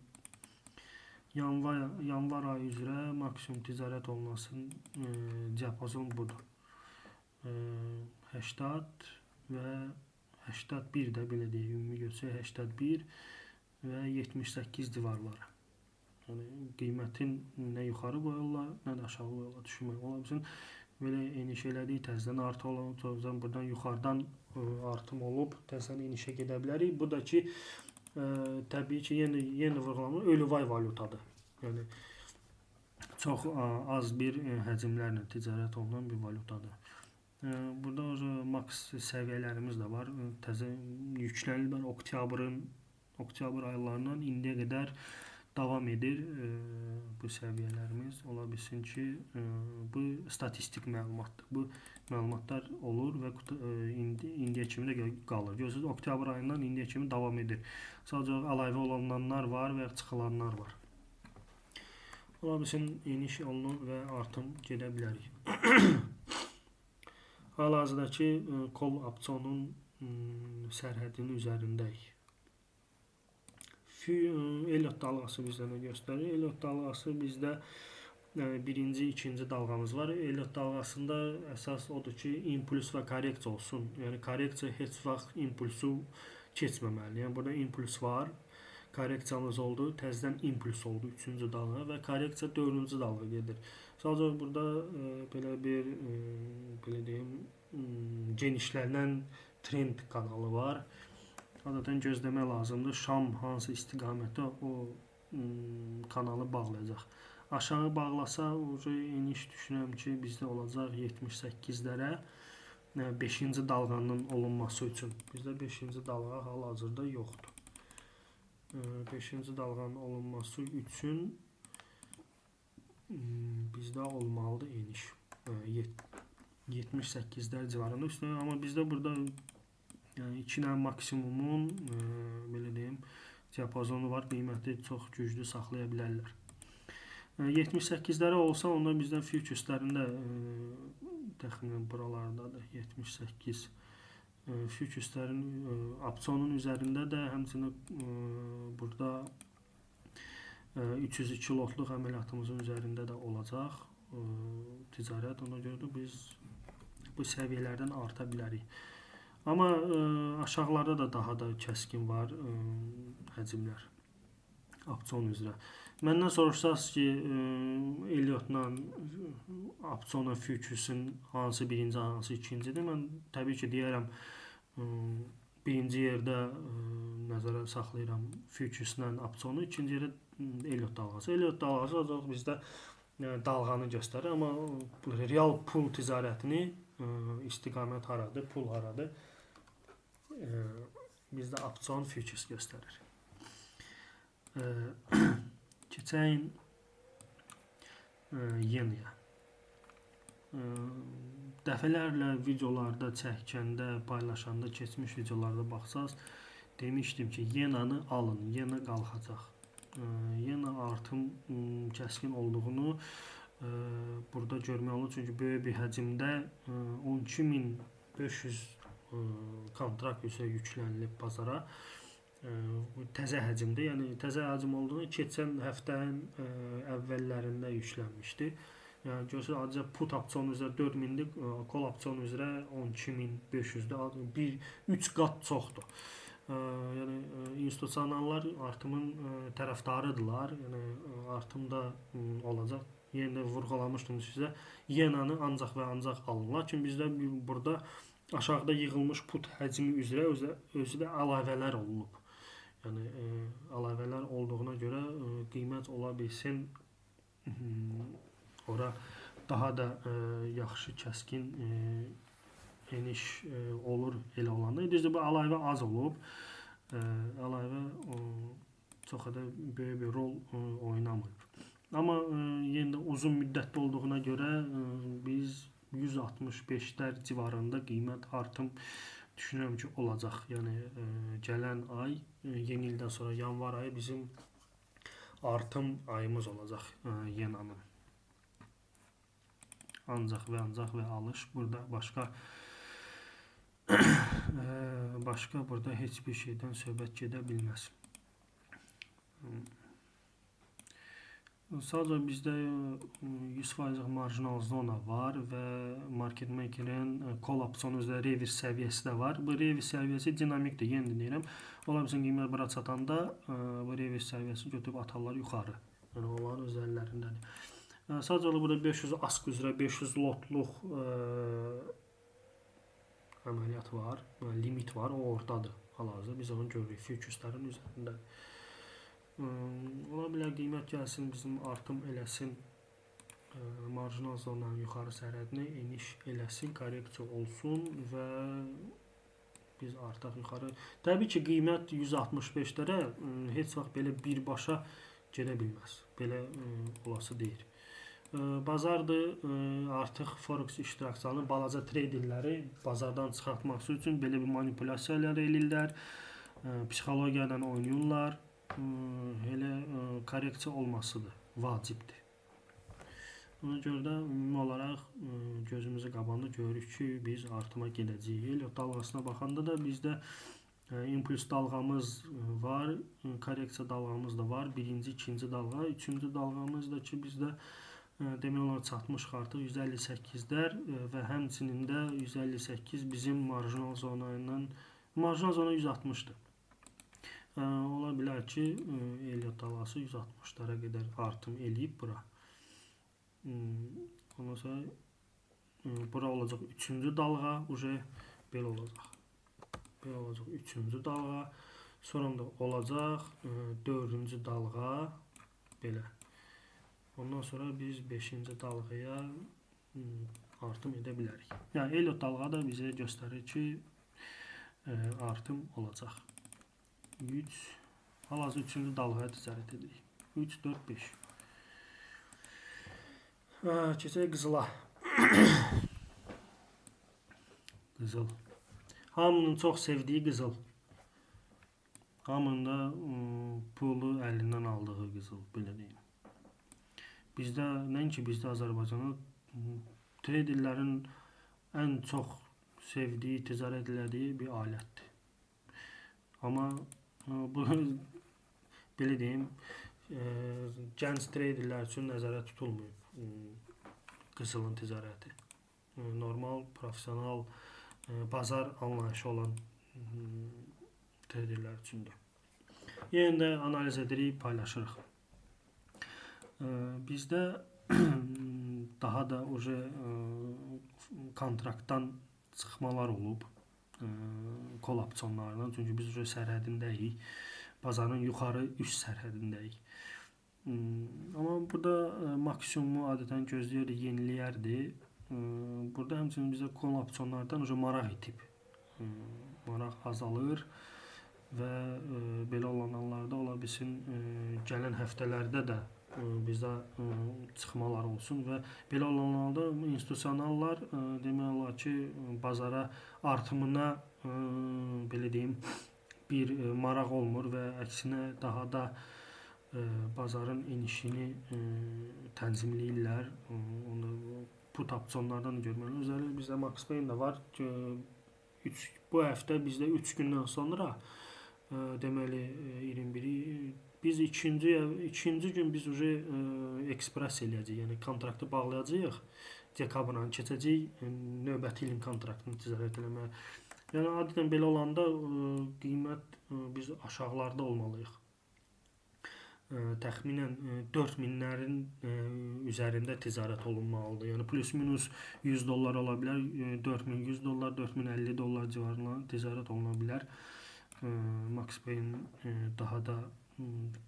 yanvar ayı üzrə maksimum ticarət olunasın diapazon budur. 80 və 81 də belə deyək, ümumi götürsək 81 və 78 divarları. Yəni qiymətin nə yuxarı qoyurlar, nə də aşağı qoyurlar, düşünmək ola bilsin. Belə eniş elədik, təzədən artı olan, təzədən buradan yuxarıdan artım olub, təzədən enişə gedə bilərik. Bu da ki, təbii ki, yenə vurğulanır, ölüvay valyutadır. Yəni çox az bir həcmlərlə ticarət olunan bir valyutadır. Burada o maks səviyyələrimiz də var. Təzə yüklənilmə oktyabr aylarından indiyə qədər davam edir bu səviyyələrimiz. Ola bilsin ki, bu statistik məlumatdır. Bu məlumatlar olur və indiyə kimi də qalır. Görürsünüz, oktyabr ayından indiyə kimi davam edir. Sadəcə əlavə olunanlar var və çıxılanlar var. Ola bilsin, eniş olunur və artım gedə bilərik. Hal-hazırdakı kol opsiyonun sərhədinin üzərindəyik. Elliot dalğası bizdə nə göstərir? Elliot dalğası bizdə birinci, ikinci dalğamız var. Elliot dalğasında əsas odur ki, impuls və korreksiya olsun. Yəni korreksiya heç vaxt impulsu keçməməlidir. Yəni burada impuls var, korreksiyamız oldu, təzədən impuls oldu üçüncü dalğa və korreksiya dördüncü dalğa gedir. Sadəcə burada belə bir belə deyim, genişlənən trend kanalı var. Adətən gözləmək lazımdır. Şam hansı istiqamətdə o kanalı bağlayacaq. Aşağı bağlasa, eniş düşünürəm ki, bizdə olacaq 78-lərə 5-ci dalğanın olunması üçün. Bizdə 5-ci dalğa hal-hazırda yoxdur. 5-ci dalğanın olunması üçün bizdə olmalıdır eniş. 78-lər civarında. Üstünə, amma bizdə burada yəni 2 dənə maksimumun belə deyim, diapazonu var. Qiyməti çox güclü saxlaya bilərlər. 78-lərə olsa, onda bizdən futureslərində təxminən buralardadır. 78 futureslərin opsiyonun üzərində də həmçinin burada 302 lotluq əməliyyatımızın üzərində də olacaq ticarət. Ona görə də biz bu səviyyələrdən arta bilərik. Amma aşağılarda da daha da kəskin var həcmlər opsiyon üzrə. Məndən soruşsaz ki, Elliotla opsiyonla futuresin hansı birinci, hansı ikincidir, mən təbii ki, deyərəm birinci yerdə nəzərə saxlayıram futureslə opsiyonu, ikinci yerdə Elliot dalğası. Elliot dalğası ancaq bizdə dalğanı göstərir, amma real pul ticarətini istiqamət haradır, pul haradır, bizdə opsiyon futures göstərir. Keçək Yenaya. Dəfələrlə videolarda çəkəndə, paylaşanda, keçmiş videolarda baxsaz, demişdim ki, Yenanı alın, Yena qalxacaq. Yena artım kəskin olduğunu burada görmək olur. Çünki böyük bir həcmdə 12.500 kontrakt üzrə yüklənilib bazara. Təzə həcmdə, yəni təzə həcm olduğunu keçən həftənin əvvəllərində yüklənmişdi. Yəni görürsünüz, adicə put opsiyonu üzrə 4000-dir, kol opsiyonu üzrə 12500-dir, 3 qat çoxdur. Yəni institusionallar artımın tərəfdarıdırlar. Yəni artım da olacaq. Yenə vurğulamışdım sizə. Yenanı ancaq və ancaq alın. Lakin bizdə burada aşağıda yığılmış put həcmi üzrə özü də əlavələr olunub. Yəni əlavələr olduğuna görə qiymət ola bilsin ora daha da yaxşı kəskin eniş olur elə olanda. Düzdür, bu əlavə az olub. Əlavə çox da böyük bir rol oynamayıb. Amma yenə də uzun müddətli olduğuna görə biz 165-lər civarında qiymət artım düşünürəm ki, olacaq. Yəni gələn ay, yeni ildən sonra yanvar ayı bizim artım ayımız olacaq yenanın. Ancaq və ancaq və alış burada başqa başqa burada heç bir şeydən söhbət gedə bilməz. Sadəcə bizdə 100% marjinal zona var və market makerin call opsiyonu üzrə revers səviyyəsi də var. Bu revers səviyyəsi dinamikdir, yenə də deyirəm. Ola bilsin qiymət bura çatanda bu revers səviyyəsini götürüb atarlar yuxarı. Yəni onların öz əllərindədir. Sadəcə olaraq burada 500 ask üzrə 500 lotluq əməliyyat var, limit var, o oradadır hal-hazırda. Biz onu görürük futureslərin üzərində. Ola bilər qiymət gəlsin, bizim artım eləsin, marjinal zonanın yuxarı sərhədini eniş eləsin, korreksiya olsun və biz artıq yuxarı. Təbii ki, qiymət 165-lərə heç vaxt belə birbaşa gedə bilməz. Belə olası deyil. Bazardır, artıq Forex iştirakçılarının balaca treyderləri bazardan çıxartmaq üçün belə bir manipulyasiyalar eləyirlər, psixologiya ilə oynayırlar. Elə korreksiya olmasıdır, vacibdir. Ona görə də ümumi olaraq gözümüzü qabağında görürük ki, biz artıma gedəcəyik. Elliot dalğasına baxanda da bizdə impuls dalğamız var, korreksiya dalğamız da var. Birinci, ikinci dalğa, üçüncü dalğamız da ki, bizdə demək olar çatmışıq artıq 158-lər və həmçinin də 158 bizim marjinal zona ilə, marjinal zona 160-dır. Ola bilər ki, Elliot dalğası 160-lara qədər artım eləyib bura. Ondan sonra bura olacaq üçüncü dalğa, uje belə olacaq. Belə olacaq üçüncü dalğa. Sonra da olacaq dördüncü dalğa, belə. Ondan sonra biz 5-ci dalğaya artım edə bilərik. Yəni Elliot dalğa da bizə göstərir ki, artım olacaq. 3, hal-hazırda 3-cü dalğaya ticarət edirik. 3, 4, 5. Keçək qızıla. Qızıl. Hamının çox sevdiyi qızıl. Hamının da pulu əlindən aldığı qızıl, belə deyim. Bizdə, nəinki bizdə Azərbaycanda treyderlərin ən çox sevdiyi, ticarət elədiyi bir alətdir. Amma bu, belə deyim, gənc treyderlər üçün nəzərə tutulmayıb qızılın ticarəti. Normal, professional, bazar anlayışı olan treyderlər üçündür. Yenə də analiz edirik, paylaşırıq. Bizdə daha da uje kontraktdan çıxmalar olub, kol opsiyonlarından. Çünki biz uje sərhədindəyik, bazarın yuxarı üst sərhədindəyik. Amma burada maksimumu adətən gözləyirdik, yeniləyərdi. Burada həmçinin bizdə kol opsiyonlardan uje maraq itib. Maraq azalır və belə olan anlarda ola bilsin gələn həftələrdə də bizdə çıxmalar olsun və belə olan halda institusionallar demək olar ki, bazara artımına belə deyim, bir maraq olmur və əksinə daha da bazarın enişini tənzimləyirlər. Onu put opsiyonlardan da görməli. Özəlliklə bizdə Max Pain də var. Bu həftə bizdə 3 gündən sonra deməli 21-i biz ikinci gün biz uje ekspres eləyəcəyik, yəni kontraktı bağlayacağıq, dekabrdan keçəcəyik, növbəti ilin kontraktını ticarət eləməyə. Yəni adətən belə olanda qiymət biz aşağılarda olmalıyıq. Təxminən 4000-lərin üzərində ticarət olunmalıdır. Yəni plus minus 100 dollar ola bilər, 4100 dollar, 4050 dollar civarında ticarət oluna bilər. Max Pain daha da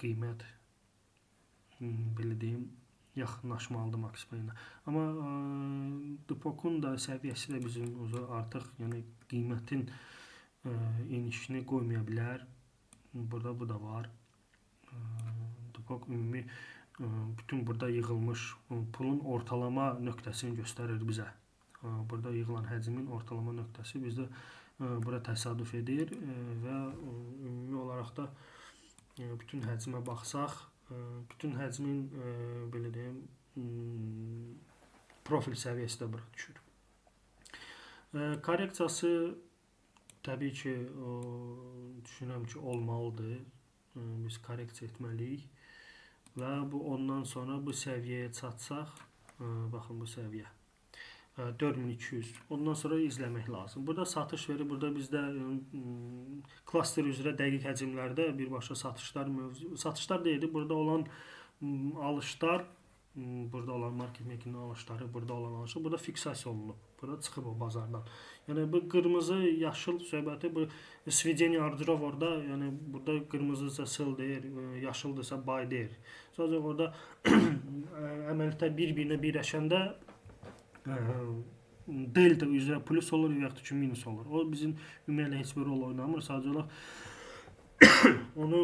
qiymət belə deyim, yaxınlaşmalıdır Max Pain-ə. Amma Depokun da səviyyəsi də bizim artıq, yəni qiymətin enişini qoymaya bilər. Burada bu da var. Depok ümumi bütün burada yığılmış pulun ortalama nöqtəsini göstərir bizə. Burada yığılan həcmin ortalama nöqtəsi bizdə bura təsadüf edir və ümumi olaraq da bütün həcmə baxsaq, bütün həcmin belə deyim, profil səviyyəsi də bura düşür. Korreksiyası təbii ki, düşünürəm ki, olmalıdır. Biz korreksiya etməliyik və bu ondan sonra bu səviyyəyə çatsaq, baxın bu səviyyə 4200. Ondan sonra izləmək lazım. Burada satış verir. Burada bizdə klaster üzrə dəqiq həcmlərdə birbaşa satışlar mövcud. Satışlar deyildi. Burada olan alışlar, burada olan market making alışları, burada olan alışlar, burada fiksasiya olunub. Burada çıxıb o bazardan. Yəni bu qırmızı, yaşıl söhbəti, bu svedeniya orderov orada, yəni burada qırmızıdırsa sell deyir, yaşıldırsa buy deyir. Sadəcə orada əməliyyatlar bir-birinə birləşəndə delta üzrə plus olur və yaxud ki minus olur. O bizim ümumiyyətlə heç bir rol oynamır. Sadəcə olaraq onu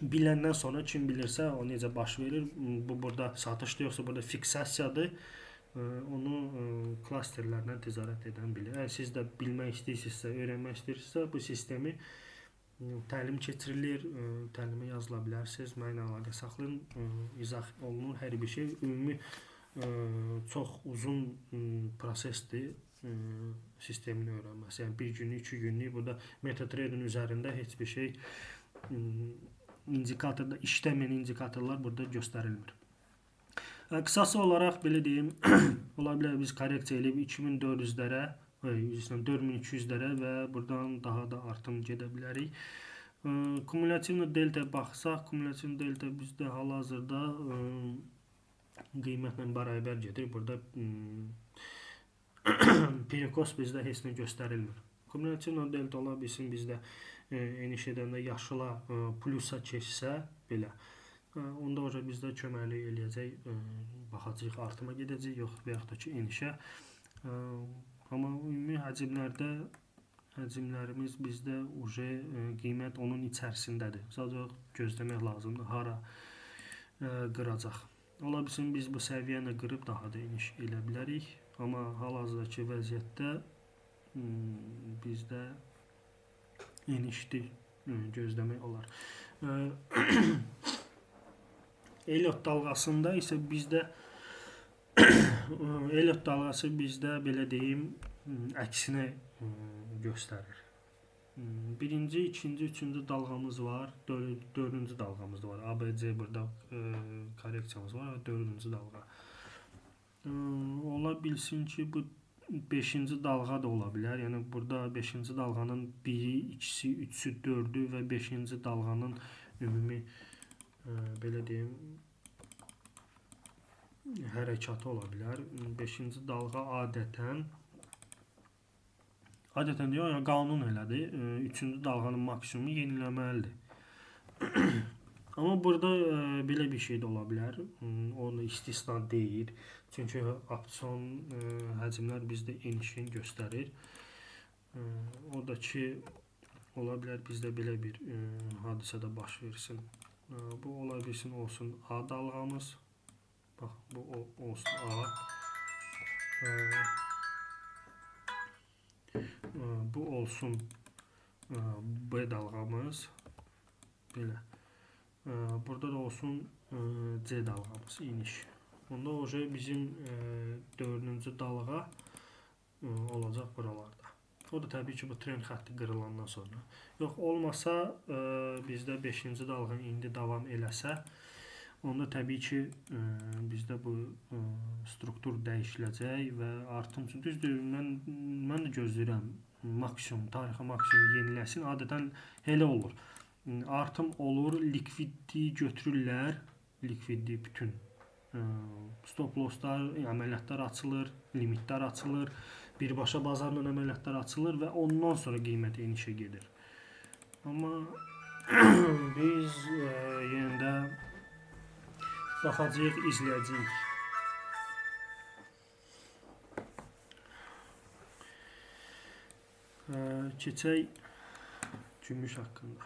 biləndən sonra kim bilirsə o necə baş verir, bu burada satışdır yoxsa burada fiksasiyadır, onu klasterlərlə ticarət edən bilir. Əgər siz də bilmək istəyirsinizsə, öyrənmək istəyirsinizsə, bu sistemi təlim keçirilir, təlimə yazıla bilərsiniz, mənimlə əlaqə saxlayın, izah olunur hər bir şey. Ümumi çox uzun prosesdir sistemin öyrənməsi. Yəni bir günlük, 2 günlük burada MetaTrader-in üzərində heç bir şey indikatorda işləməyən indikatorlar burada göstərilmir. Qısası olaraq belə deyim, ola bilər biz korreksiya eləyib 2400-lərə, 4200-lərə və buradan daha da artım gedə bilərik. Kumulativli delta baxsaq, kumulativ delta bizdə hal-hazırda qiymətlə bərabər gedir. Burada perikos bizdə heç nə göstərilmir. Kumulativ delta ola bilsin bizdə eniş edəndə yaşıla plusa keçsə belə. Onda oca bizdə köməklik eləyəcək, baxacağıq artıma gedəcək, yox və yaxud da ki enişə. Amma ümumi həcmlərdə həcmlərimiz bizdə uje qiymət onun içərisindədir. Sadəcə gözləmək lazımdır hara qıracaq. Ola bilsin biz bu səviyyəni qırıb daha da eniş elə bilərik. Amma hal-hazırdakı vəziyyətdə bizdə enişdir, gözləmək olar. Elliot dalğasında isə bizdə Elliot dalğası bizdə belə deyim, əksinə göstərir. Birinci, ikinci, üçüncü dalğamız var, dördüncü dalğamız da var. ABC burada korreksiyamız var, dördüncü dalğa. Ola bilsin ki, bu beşinci dalğa da ola bilər. Yəni burada beşinci dalğanın biri, ikisi, üçü, dördü və beşinci dalğanın ümumi belə deyim, hərəkatı ola bilər. Beşinci dalğa adətən deyək, yəni qanun elədir. Üçüncü dalğanın maksimumu yeniləməlidir. Amma burada belə bir şey də ola bilər. Onu istisna deyil. Çünki opsiyon həcmlər bizdə enişini göstərir. O da ki, ola bilər bizdə belə bir hadisə də baş versin. Bu ola bilsin olsun A dalğamız. Bax, bu olsun A. Bu olsun B dalğamız. Belə. Burada da olsun C dalğamız, iniş. Onda oje bizim dördüncü dalğa olacaq buralarda. O da təbii ki, bu trend xətti qırılandan sonra. Yox, olmasa bizdə 5-ci dalğa indi davam eləsə, onda təbii ki, bizdə bu struktur dəyişiləcək və artım üçün. Düzdür, mən də gözləyirəm maksimum, tarixi maksimum yeniləsin. Adətən elə olur. Artım olur, likvidliyi götürürlər, likvidliyi bütün Stop losslar, əməliyyatlar açılır, limitlər açılır, birbaşa bazarla əməliyyatlar açılır və ondan sonra qiymət enişə gedir. Amma biz yenə də baxacağıq, izləyəcəyik. Keçək gümüş haqqında.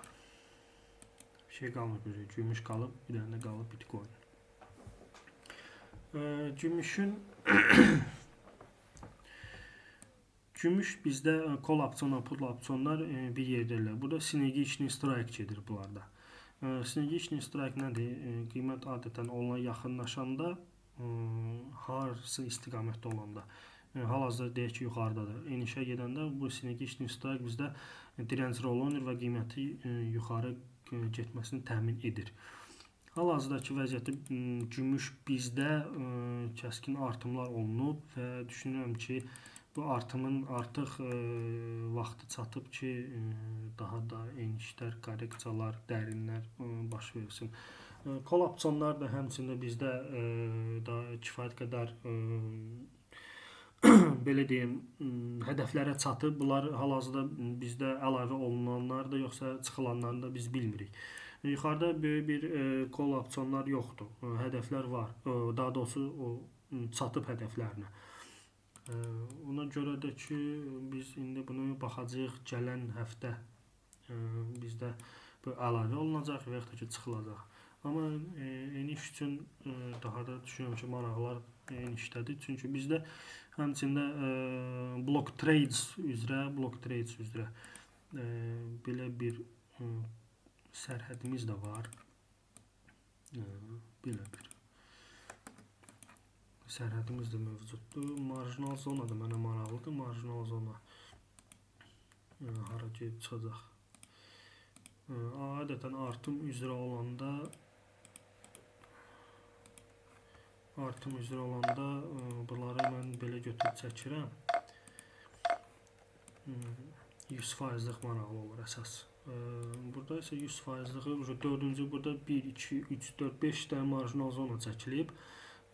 Bir şey qalmır, gümüş qalıb, bir dənə də qalıb Bitcoin. Gümüş bizdə call opsiyonla put opsiyonlar bir yerdədirlər. Burada sinergiçni strike gedir bunlarda. Sinergiçni strike nədir? Qiymət adətən onunla yaxınlaşanda, harası istiqamətdə olanda, hal-hazırda deyək ki, yuxarıdadır. Enişə gedəndə bu sinergiçni strike bizdə dirənc rolu oynayır və qiyməti yuxarı getməsini təmin edir. Hal-hazırdakı vəziyyətdə gümüş bizdə kəskin artımlar olunub və düşünürəm ki, bu artımın artıq vaxtı çatıb ki, daha da enişlər, korreksiyalar, dərinlər baş versin. Call opsiyonlar da həmçində bizdə daha kifayət qədər belə deyim, hədəflərə çatıb. Bunlar hal-hazırda bizdə əlavə olunanlar da, yoxsa çıxılanları da biz bilmirik. Yuxarıda böyük bir call opsiyonlar yoxdur. Hədəflər var. Daha doğrusu o çatıb hədəflərinə. Ona görə də ki, biz indi bunu baxacağıq gələn həftə bizdə bu əlavə olunacaq və yaxud da ki, çıxılacaq. Amma eniş üçün daha da düşünürəm ki, maraqlar enişdədir. Çünki bizdə həmçində block trades üzrə belə bir sərhədimiz də var. Belə bir sərhədimiz də mövcuddur. Marjinal zona da mənə maraqlıdır. Marjinal zona hara gedib çıxacaq? Adətən artım üzrə olanda bunları mən belə götürüb çəkirəm. 100%lıq maraqlı olur əsas. Burada isə 100%lığı dördüncü, burada 1, 2, 3, 4, 5 dənə marjinal zona çəkilib.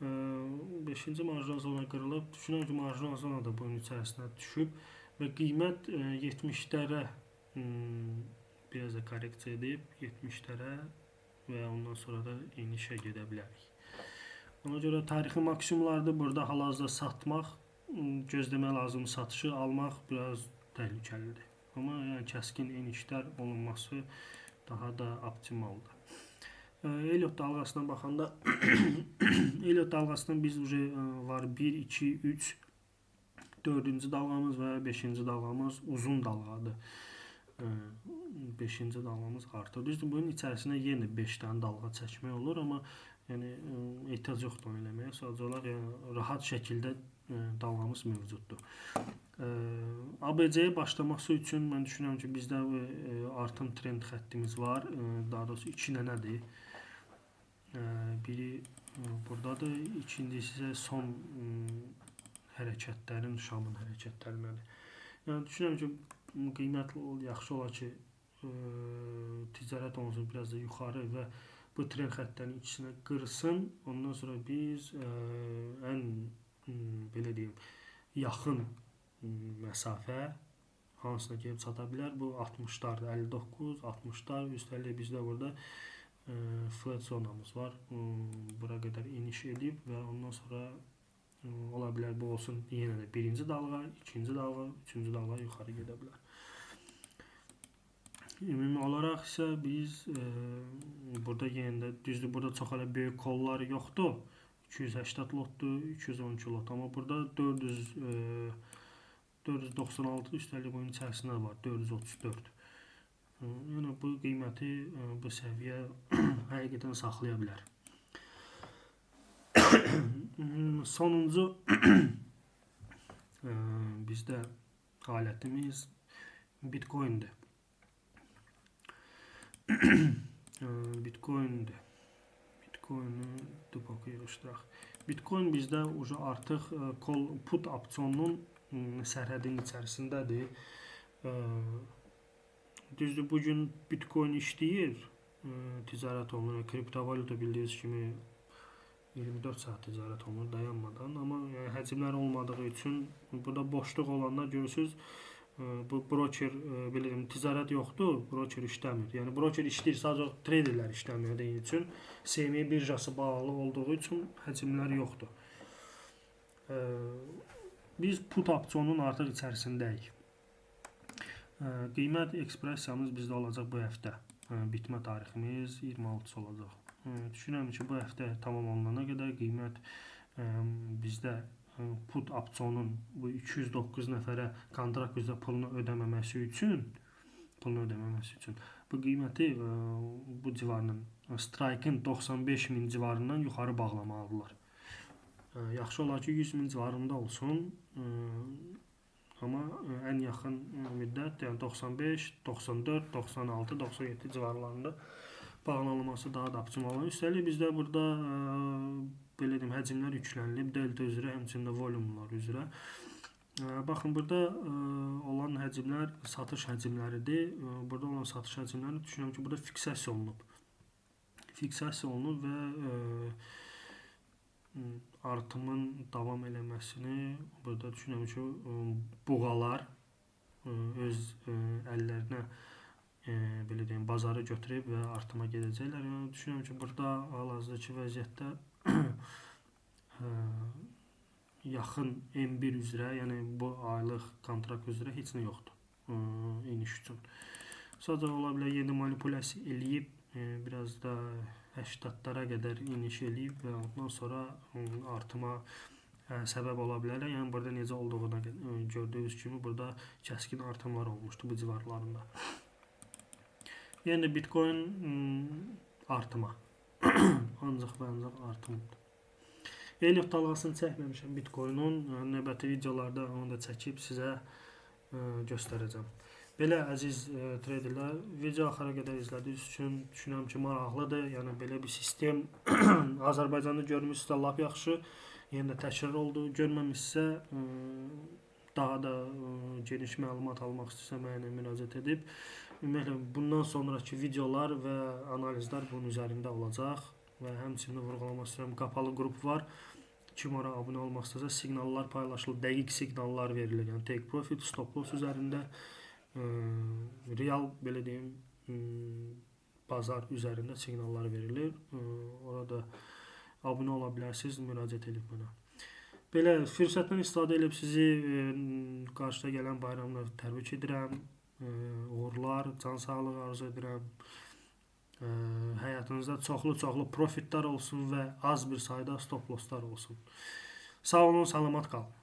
5-ci marjinal zona qırılıb. Düşünürəm ki, marjinal zona da bunun içərisinə düşüb və qiymət 70-lərə biraz da korreksiya edib 70-lərə və ondan sonra da enişə gedə bilərik. Ona görə tarixi maksimumlardır. Burada hal-hazırda satmaq, gözləmək lazım, satışı almaq biraz təhlükəlidir. Amma yəni, kəskin enişlər olunması daha da optimaldır. Elliot dalğasına baxanda Elliot dalğasından biz var 1, 2, 3, 4-cü dalğamız və 5-ci dalğamız uzun dalğadır. 5-ci dalğamız artır. Düzdür, bunun içərisinə yenə 5 dənə dalğa çəkmək olur, amma yəni ehtiyac yoxdur onu eləməyə. Sadəcə olaraq yəni, rahat şəkildə dalğamız mövcuddur. ABC-yə başlaması üçün mən düşünürəm ki, bizdə artım trend xəttimiz var. Daha doğrusu iki nənədir. Biri buradadır, ikincisi isə son hərəkətlərin, Şamın hərəkətlərindədir. Yəni düşünürəm ki, qiymət yaxşı olar ki, ticarət olsun biraz da yuxarı və bu trend xəttlərinin ikisinə qırsın. Ondan sonra biz ən belə deyim, yaxın məsafə hansına gəlib çata bilər? Bu 60-lardır, 59, 60-lar, üstəlik bizdə burada flat zonamız var. Bura qədər eniş edib və ondan sonra ola bilər bu olsun yenə də birinci dalğa, ikinci dalğa, üçüncü dalğa yuxarı gedə bilər. Ümumi olaraq isə biz burada yenə də düzdür, burada çox hələ böyük kollar yoxdur. 280 lotdur, 212 lot, amma burada 496, üstəlik bunun içərisində var 434. Yəni bu qiyməti, bu səviyyə həqiqətən saxlaya bilər. Sonuncu bizdə alətimiz Bitcoin'dir. Bitcoin'dir. Bitcoin'i depoku yığışdıraq. Bitcoin bizdə artıq call put opsiyonunun sərhədinin içərisindədir. Düzdür, bugün Bitcoin işləyir, ticarət olunur. Kriptovalyuta bildiyiniz kimi 24 saat ticarət olunur dayanmadan. Amma yəni, həcmlər olmadığı üçün burada boşluq olanda görürsüz, bu broker, belə deyim, ticarət yoxdur, broker işləmir. Yəni broker işləyir, sadəcə traderlər işləmədiyi üçün, CME birjası bağlı olduğu üçün həcmlər yoxdur. Biz put opsiyonun artıq içərisindəyik. Qiymət ekspressiyamız bizdə olacaq bu həftə. Bitmə tariximiz 26-sı olacaq. Düşünürəm ki, bu həftə tamam olunana qədər qiymət bizdə put opsiyonun bu 209 nəfərə kontrakt üzrə pulunu ödəməməsi üçün bu qiyməti bu civarının strike'ın 95.000 civarından yuxarı bağlamalıdırlar. Yaxşı olar ki, 100.000 civarında olsun. Amma ən yaxın müddət, yəni 95, 94, 96, 97 civarlarında bağlanılması daha da optimal olur. Üstəlik bizdə burada belə deyim, həcmlər yüklənilib, delta üzrə, həmçinin də volümlər üzrə. Baxın, burada olan həcmlər satış həcmləridir. Burada olan satış həcmlərini düşünürəm ki, burada fiksasiya olunub. Fiksasiya olunub və artımın davam eləməsini burada düşünürəm ki, buğalar öz əllərinə belə deyim, bazarı götürüb və artıma gedəcəklər. Yəni, düşünürəm ki, burada hal-hazırdakı vəziyyətdə yaxın M1 üzrə, yəni bu aylıq kontrakt üzrə heç nə yoxdur eniş üçün. Sadəcə ola bilər yeni manipulyasiya eləyib, biraz da 80-lara qədər eniş eləyib və ondan sonra artıma səbəb ola bilərlər. Yəni burada necə olduğuna gördüyünüz kimi burada kəskin artımlar olmuşdu bu civarlarında. Yəni Bitcoin artıma. Ancaq və ancaq artımdır. Elliot dalğasını çəkməmişəm Bitcoin'un. Növbəti videolarda onu da çəkib sizə göstərəcəm. Belə əziz traderlər, video axıra qədər izlədiyiniz üçün düşünürəm ki, maraqlıdır. Yəni belə bir sistem Azərbaycanda görmüşsünüzsə lap yaxşı, yenə də təkrar oldu. Görməmişsə daha da geniş məlumat almaq istəyirsə mənə müraciət edib. Ümumiyyətlə bundan sonraki videolar və analizlər bunun üzərində olacaq və həmçinin vurğulamaq istəyirəm, qapalı qrup var. Kim ora abunə olmaq istəsə siqnallar paylaşılır, dəqiq siqnallar verilir. Yəni take profit, stop loss üzərində real belə deyim, bazar üzərində siqnallar verilir. Orada abunə ola bilərsiniz, müraciət edib mənə. Belə fürsətdən istifadə edib sizi qarşıda gələn bayramla təbrik edirəm. Uğurlar, can sağlığı arzu edirəm. Həyatınızda çoxlu-çoxlu profitlər olsun və az bir sayda stop losslar olsun. Sağ olun, salamat qalın.